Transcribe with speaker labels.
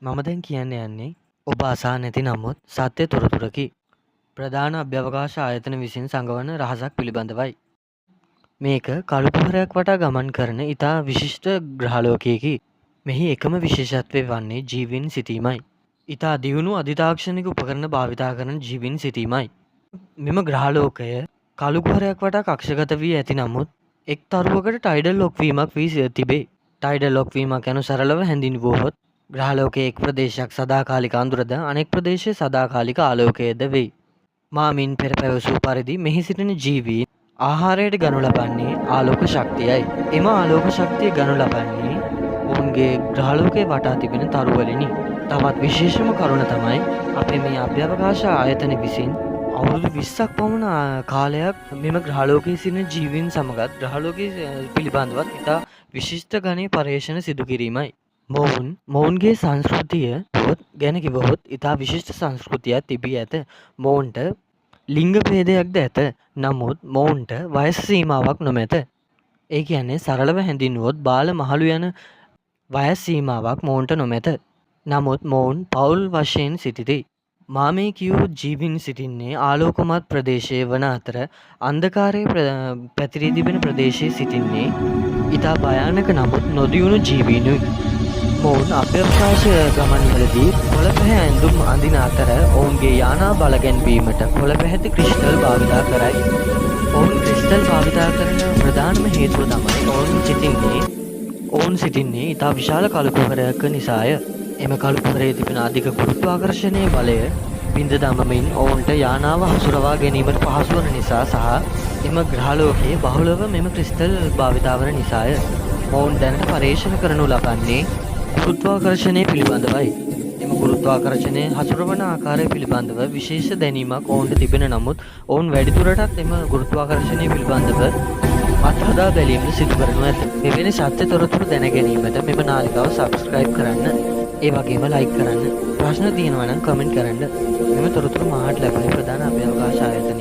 Speaker 1: මම දැන් කියන්න යන්නේ ඔබ අසා නැති නමුත් සත්‍ය තොරතුරකි. ප්‍රධාන අභ්‍යවකාශ ආයතන විසින් සඟවන රහසක් පිළිබඳවයි. මේක කළු කුහරයක් වටා ගමන් කරන ඉතා විශිෂ්ට ග්‍රහලෝකයකි. මෙහි එකම විශේෂත්වය වන්නේ ජීවීන් සිටීමයි. ඉතා දියුණු අධිතාක්ෂණික උපකරණ භාවිතා කරන ජීවීන් සිටීමයි. මෙම ග්‍රහලෝකය කළු කුහරයක් වටා කක්ෂගත වී ඇති නමුත් එක් තරුවකට ටයිඩල් ලොක් වීමක් වී තිබේ. ටයිඩල් ලොක් වීමක් යනු සරලව හැඳින්වුවහොත් ග්‍රහලෝකයේ එක් ප්‍රදේශයක් සදාකාලික අඳුරද අනෙක් ප්‍රදේශය සදාකාලික ආලෝකයද වෙයි. මා මින් පෙර පැවසූ පරිදි මෙහි සිටින ජීවීන් ආහාරයට ගනු ලබන්නේ ආලෝක ශක්තියයි. එම ආලෝක ශක්තිය ගනු ලබන්නේ ඔවුන්ගේ ග්‍රහලෝකයේ වටා තිබෙන තරුවලිනි. තවත් විශේෂම කරුණ තමයි අපේ මේ අභ්‍යවකාශ ආයතන විසින් අවුරුදු 20ක් පමණ කාලයක් මෙම ග්‍රහලෝකයේ සිටින ජීවීන් සමගත් ග්‍රහලෝකයේ පිළිබඳවත් ඉතා විශිෂ්ට ගණයේ පර්යේෂණ සිදු කිරීමයි. මොවුන් මොවුන්ගේ සංස්කෘතිය ගැන කිවහොත් ඉතා විශිෂ්ට සංස්කෘතියක් තිබී ඇත. මොවුන්ට ලිංග භේදයක්ද ඇත. නමුත් මොවුන්ට වයස සීමාවක් නොමැත. ඒ කියන්නේ සරලව හැඳින්වුවොත් බාල මහලු යන වයස් සීමාවක් මොවුන්ට නොමැත. නමුත් මොවුන් පවුල් වශයෙන් සිටිති. මා මේ කියූ ජීවීන් සිටින්නේ ආලෝකමත් ප්‍රදේශයේ වන අතර අන්ධකාරයේ පැතිරී තිබෙන ප්‍රදේශයේ සිටින්නේ ඉතා භයානක නමුත් නොදියුණු ජීවීනුයි. මොවුන් අභ්‍යවකාශ ගමන්වලදී කොළ පැහැ ඇඳුම් අඳින අතර ඔවුන්ගේ යානා බල ගැන්වීමට කොළ පැහැති ක්‍රිස්ටල් භාවිතා කරයි. ඔවුන් ක්‍රිස්ටල් භාවිතා කරන ප්‍රධානම හේතුව තමයි ඔවුන් සිටින්නේ ඉතා විශාල කළු කුහරයක නිසාය. එම කළු කුහරයේ තිබෙන අධික ගුරුත්වාකර්ෂණයේ බලය බිඳ දමමින් ඔවුන්ට යානාව හසුරවා ගැනීමට පහසු වන නිසා සහ එම ග්‍රහලෝකයේ බහුලව මෙම ක්‍රිස්ටල් භාවිතා වන නිසාය. මොවුන් දැනට පර්යේෂණ කරනු ලබන්නේ ගුරුත්වාකර්ෂණය පිළිබඳවයි. එම ගුරුත්වාකර්ෂණය හසුරවන ආකාරය පිළිබඳව විශේෂ දැනීමක් ඔවුන්ට තිබෙන නමුත් ඔවුන් වැඩිදුරටත් එම ගුරුත්වාකර්ෂණය පිළිබඳව අත්හදා බැලීමද සිදු කරනු ඇත. මෙවැනි සත්‍ය තොරතුරු දැන ගැනීමට මෙම නාලිකාව සබ්ස්ක්‍රයිබ් කරන්න. ඒ වගේම ලයික් කරන්න. ප්‍රශ්න තියෙනවා නම් කමෙන්ට් කරන්න. මෙම තොරතුරු මාහට ලැබුණේ ප්‍රධාන අභ්‍යවකාශ ආයතනය